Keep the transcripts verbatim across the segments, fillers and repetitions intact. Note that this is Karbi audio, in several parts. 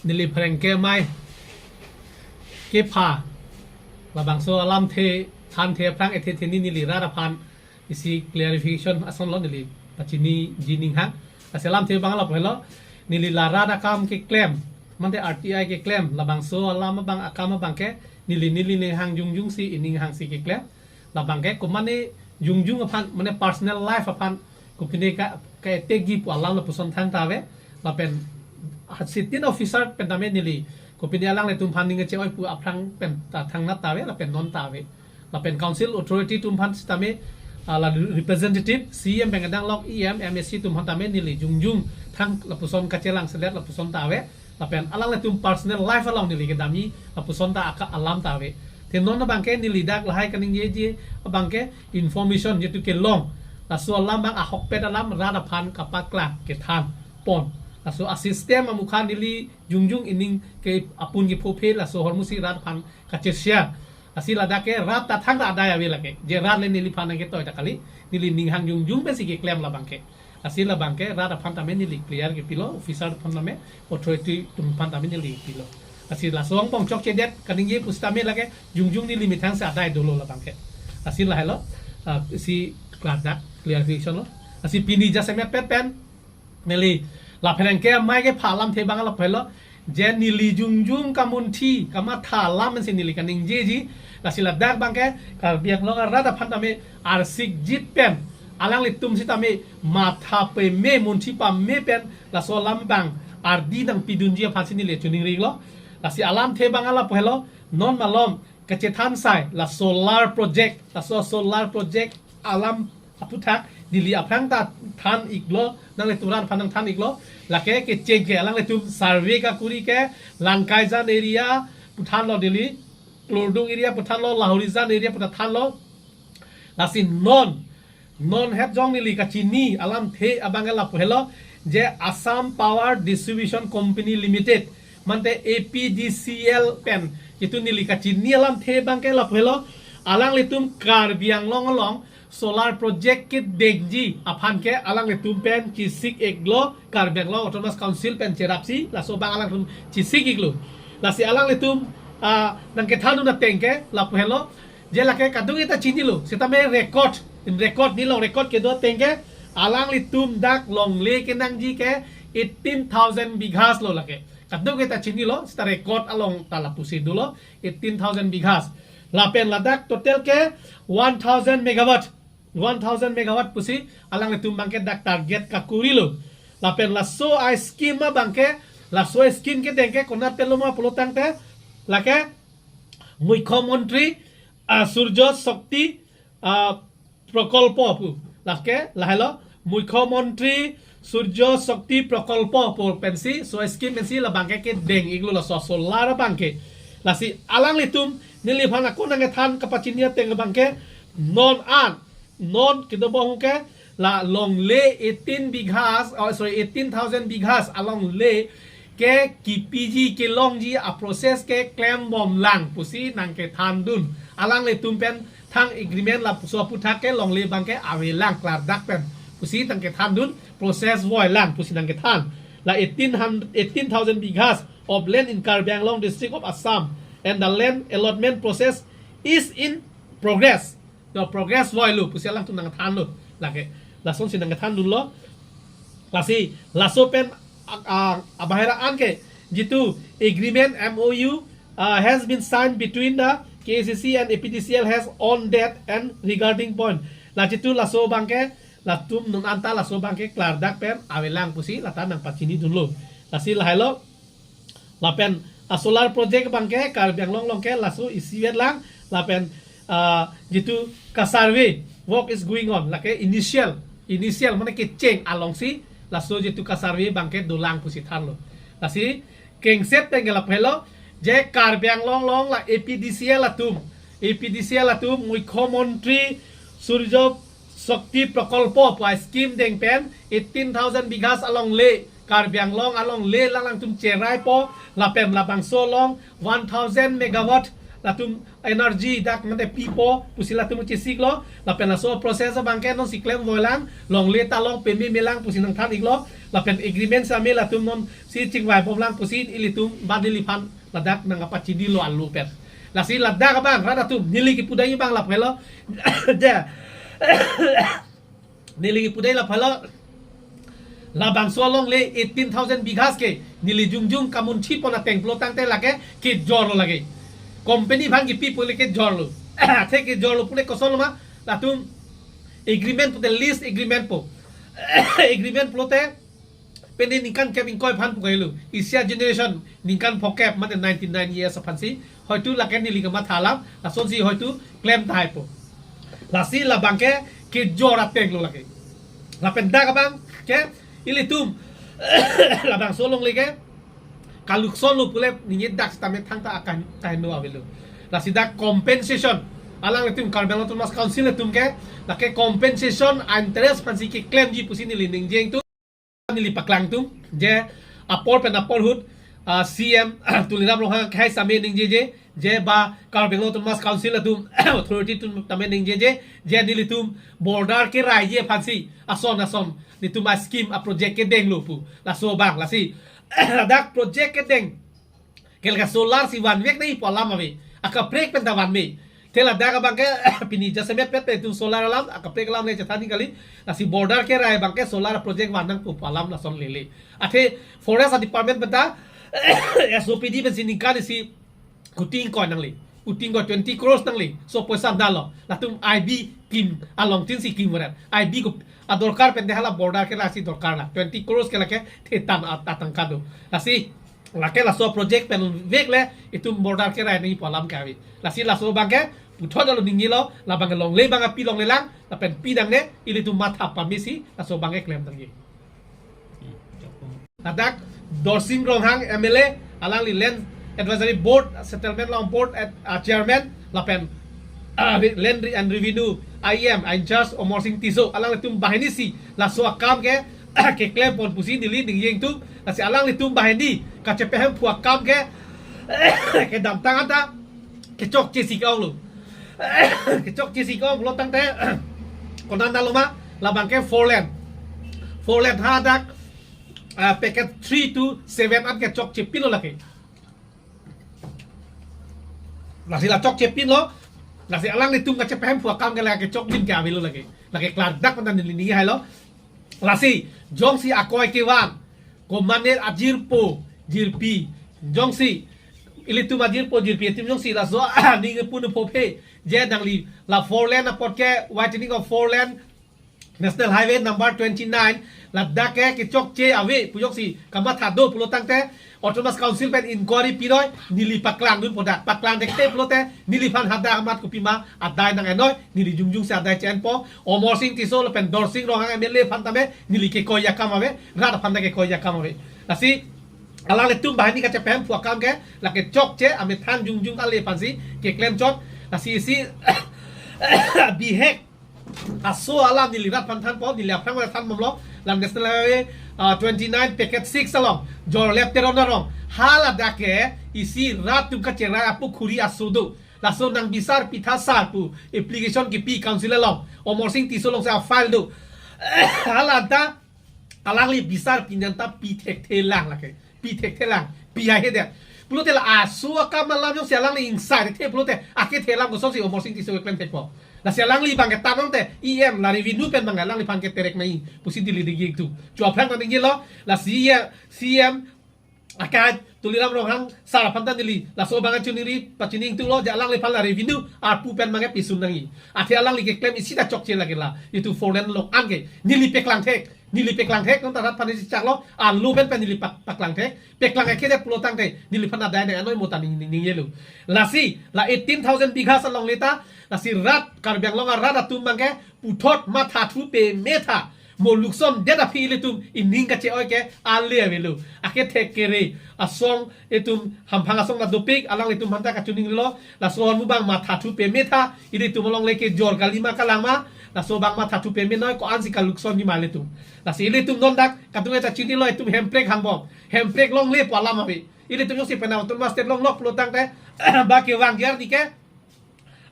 Neli pherangke amei kepha labangso alamthe thanthe aphrang ethe theni neli rat aphan isi clarification asonlo neli pachiniji ninghang. Lasi alamthe abang lapu helo, neli la rat akam keklem, mate R T I keklem, labangso alam abang akam abangke neli neli ninghang jongjongsi, ininghangsi keklem. Labangke komatne jongjong aphan, mane personal life aphan kopine ka, ka-attack ji pu alam lapuson thangta ave. Lapen ha sittin officer pen tame neli kopine alanglitum aphan ning che-oi pu aphrang pen ta thangnat ta ave, lapen non ta ave. Lapen council authority atum aphan sitame, ah, la representative, C E M pen kedang lok E M, M A C atum aphan tame neli jongjong thang lapuson kachelang selet lapuson ta ave. Lapen alanglitum personal life along neli kedamji lapuson ta aka alam ta ave. Te non abangke neli dak lahai kaningjeji abangke information jitu kelong, laso alam abang ahokpet alam rat aphan kapaklang kethan pon. Laso a-system amukha neli jongjong ining ke apun kephophe laso ahormusi rat aphan kacheshare. Lasi ladak ke rat ta thangta adai ave lake. Je rat le neliphan nangketoi ta kali. Neli ninghang jongjong pensi keklem labangke. Lasi labangke rat aphan tame neli clear kepilo, officer aphan tame, authority atum aphan tame neli pilo. Lasi laso angbong chokchedet kaningje pusitame lake jongjong neli methangsi adai dolo labangke. Lasi lahelo, ah, isi klardak clarification lo. Lasi pini jasemet pet pen neli la pherangke amei kepha alamthe abang lapu helo, je neli jongjong kamunthi kamatha alam si neli kaningjeji. Lasi ladak abangke Karbi Anglong arat aphan tame arsikjit pen alanglitum sitame matha peme munthi pame pen laso alam abang ardi nangpidunji aphansi neli choningri lo. Lasi alamthe abang lapu helo, non malom kachethan sai la solar project, laso solar project alam aphuthak neli aphrang ta than iklo, nanglitum rat aphan nangthan iklo. Lake kecheng ke alanglitum survey kakuri ke Langkaijan area pu thanlo, neli Klurdung area pu thanlo, Lahorijan area pu ta thanlo. Lasi non, non het jong neli kachini alamthe abangke lapu helo, je Assam Power Distribution Company Limited, mate A P D C L pen, jitu neli kachini alamthe abangke lapu helo, alanglitum Karbi Anglong along solar project kedengji aphan ke alanglitum pen chesik iklo, Karbi Anglong Autonomous Council pen cherapsi, laso abang alanglitum chesik iklo. Lasi alanglitum, ah, nangkethandun ateng ke lapu helo, je lake kadokave ta chinilo, sitame record, in record neli along record kedo ateng ke, alanglitum dak longle kenangji ke eighteen thousand bighas lo lake. Kadokave ta chinilo, sita record along ta lapusi dolo, eighteen thousand bighas. Lapen ladak total ke one thousand megawatt, one thousand megawatt pusi alanglitum abangke dak target kakurilo. Lapen laso a-scheme abangke, laso scheme kedeng ke konat pen lo ma pulo tangte, lake Mukhyamantri, ah, Surya Shakti, ah, Prakalpa pu. Lake lahelo Mukhyamantri Surya Shakti Prakalpa pu pensi, so scheme pensi labangke kedeng iklo laso solar abangke. Lasi alanglitum neliphan ako nangkethan kapachini ateng abangke, non an, non kedo abang ke la longle eighteen bighas, oh, sorry, eighteen thousand bighas alongle ke kipiji kelongji a-process ke klembomlang pusi nangkethandun. Alanglitum pen thang agreement lapuson aphuthak ke longle abangke avelang klardak pen pusi nangkethandun, process voilang pusi nangkethan. La eighteen hundred, eighteen thousand bighas of land in Karbi Anglong district of Assam and the land allotment process is in progress. The progress voilo pusi alangtum nangthanlo. Lake lasonsi nangthandunlo. Lasi laso pen a, a, abahera an ke, jitu agreement, M O U, uh, has been signed between the K A C C and A P D C L has on that and regarding point. La jitu laso abangke, latum non anta laso abangke klardak pen avelang pusi lata nangpachinidunlo. Lasi lahelo, lapen a-solar project abangke Karbi Anglong along ke laso isivet lang, lapen, ah, jitu ka-survey work is going on, lake initial, initial mane kecheng alongsi laso jitu ka-survey abangke dolang pusi thanlo. Lasi kengset pen ke lapu helo, je Karbi Anglong along la A P D C L atum, A P D C L atum Mukhyamantri Surya Shakti Prakalpa pu a-scheme deng pen eighteen thousand bighas alongle, Karbi Anglong alongle alangtum cheraipo, lapen labangso along one thousand megawatt latum energy dak mate pipo pusi latum chesiklo, lapen laso process abangke non si klem voilang, longle ta long peme melang pusi nangthan iklo, lapen agreement same latum non si chingvai bomlang pusi ilitum ba neliphan ladak nangkapachinilo alu pen. Lasi ladak abang rat atum neli kipudai abang laphelo. Je. Neli kipudai laphelo. Labangso alongle eighteen thousand bighas ke neli jongjong kamunchi pon ateng pulo tangte lake kejorlo lake. Company aphan kipi pule kejorlo. Athe kejorlo pule kosonlo ma, latum agreement pute lease agreement po. Agreement pulote pene ningkan kep ingkoi aphan pu kailo. Isi ageneration ningkan phokep mate ninety-nine years aphansi. Hoitu lake neli kamatha alam, lasonsi hoitu klem tahai po. Lasi labangke kejor atenglo lake. Lapen dak abangke ilitum labangso alongle ke kaluksonlo pule ningje dak sitame thangta akan kaheno avelo. Lasi dak compensation, alanglitum Karbi Anglong Autonomous Council atum ke lake compensation interest aphansi keklemji pusi neli ningjeng tu. Neli paklang tum, je apor pen apor ahut, ah, C M Tuliram Ronghang akhai same ningjeje, je ba Karbi Anglong Autonomous Council atum authority atum tame ningjeje, je nelitum border keraiji aphansi ason ason nelitum a scheme a project kedenglo pu. Laso abang, lasi dak project kedeng ke lake solar si vanvek nangji pu alam ave. Akaprek pen ta vanme. Te ladak abangke pini jasemet pet pen itum solar alam, akaprek alam le chethan kali. Lasi border kerai abangke solar project van nangpo pu alam lason lele. Athe forest department pen ta S O P D pensi ningkan isi kuti ingkoi nangle. Kuti ingkoi twenty crores nangle. So poisa dalo. Latum I B kim along tin si kim veret. I B ko adorkar pen de hala border kerai si dorkar la. Twenty crores ke lake thetan at-, atangka do. Lasi lake laso project pen vek le itum border kerai nangji pu alam ke ave. Lasi laso abangke puthot alo ningjelo, labangke longle abang api longlelang, lapen pi nangne, ilitum matha pamesi laso abangke klem nangji. Ladak Dorsing Ronghang M L A, alangli Land Advisory Board, Settlement along Board at, ah, Chairman, lapen, ah, Re-, Land Re-, and Revenue I M, in charge Omor Sing Tisso, alanglitum banghini si laso akam ke keklem pon pusi neli ningjeng tu. Lasi alanglitum banghini kachepehemphu akam ke kedamtang anta kechokche si ke-onglo. Kechokche si ke-ong pulo tangte konat dalo ma, labangke four lane. Four lane hadak, ah, package three to seven an kechokche pinlo lake. Lasi la chokche pinlo. Lasi alanglitum kachepehemphu akam ke lake chok din ke avelo lake. Lake klardak pen ta neli ningje hailo. Lasi jongsi akoi kevan, komatne ajirpo jirpi, jongsi ilitum ajirpo jirpi atum jongsi laso aning punu phophe, je nangli la four lane apot ke, widening of four lane, National Highway number twenty-nine, ladak ke kechokche ave pu jongsi kamatha do pulo tangte, Autonomous Council pen inquiry pinoi, neli paklangdunpo dak. Paklang dekte pulote, neliphan hadak amat kopima adai nang-ennoi, neli jongjong si adai che-enpo, Omor Sing Tisso lapen Dorsing Ronghang M L A aphan tame, neli kekoi akam ave, rat aphan ta kekoi akam ave. Lasi, alanglitum banghini kachepehemphu akam ke, lake chokche, amethan jongjong ale aphansi keklem chot, lasi isi bihek aso alam neli rat aphan thanpo, neli aphrang rat than bomlo, la National Highway, ah, twenty-nine package six along, Jorlep Teron arong, haladak ke isi rat atum kacherai apukhuri aso do. Laso nang bisar pitha sar pu application kipi council along, Omor Sing Tisso alongsi a file do. Hala anta alangli bisar pi nang ta pi thekthelang lake. Pi thekthelang. Pi ahe det. Pulote la aso akam alam jongsi alangli ingsai the pulote akethe alam kosonsi Omor Sing Tisso keklem thekpo. Lasi alangli abangke tanong te E M la revenue pen abangke alangliphan keterek nangji pusi neli ningjeng tu. Cho aphrang ta ningjelo, la C M, C M akai Tuliram Ronghang sar aphan ta neli laso abang achuniri pachini ingtunglo, je alangliphan la revenue arpu pen abangke pisun nangji. Athe alangli keklem isi ta chokche lake la, itum four lane along an ke neli peklang thek. Neli peklang thek, non ta rat aphan isi chaklo, alu pen pen neli pak-, paklang thek. Peklang akhede pulo tangte neliphan adai nang-ennoi mo ta ning, ning, ningjelo. Lasi la eighteen thousand bighas alongle ta, lasi rat Karbi Anglong arat atum abangke puthot mathathu peme tha. Mo lukson det aphi ilitum ining kache-oi ke ale avelo. Akethek kere asong itum hamphang asong ta dopik, alanglitum aphan ta kachiningrilo. Laso ahormu abang mathathu peme tha, ilitum alongle kejor kalima kalang ma, laso abang mathathu peme noi, ko-ansi kaluksonji ma ilitum. Lasi ilitum non dak kadung eta chinilo, itum hemprek hangbom. Hemprek longle pu alam ave. Ilitum jongsi penang Autonomous State longlok pulo tangte, ba kevangji arni ke,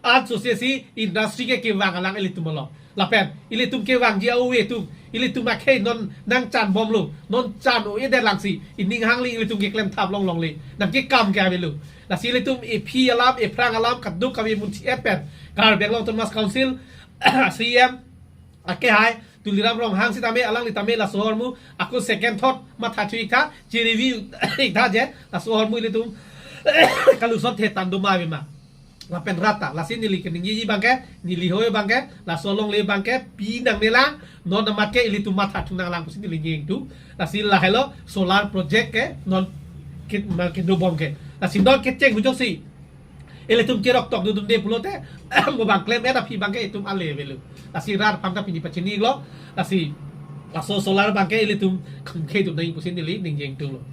an sose si industry ke kevang alang ilitum along. Lapen ilitum kevangji a-ove atum, ilitum akhei non nangchan bomlo, non chan o-edet lang si, ining hangli ilitum keklem thap longlongle, nangkekam ke avelo. Lasi ilitum ephi alam, ephrang alam, kadokave munthi-et pen Karbi Anglong Autonomous Council C E M akehai Tuliram Ronghang sitame, alangli tame laso ahormu ako second thought matha thu-ik tha, chiri-vi-ik tha je, laso ahormu ilitum kaluson the tando ma ave ma. Lapen rat ta, lasi neli keningjeji abangke, neli hoi abangke, laso alongle abangke pi nangne lang, non amat ke ilitum matha thu nanglang pusi neli ningje ingtung. Lasi lahelo solar project ke non ke, ma kedo bom ke. Lasi non kecheng hu ajoksi ilitum cherok tok dodunde pulote, mo bang klem-et aphi abangke itum ale avelo. Lasi rat aphan ta pini pachini-iklo. Lasi laso solar abangke ilitum khumkhe atum nangji pusi neli ningje ingtunglo.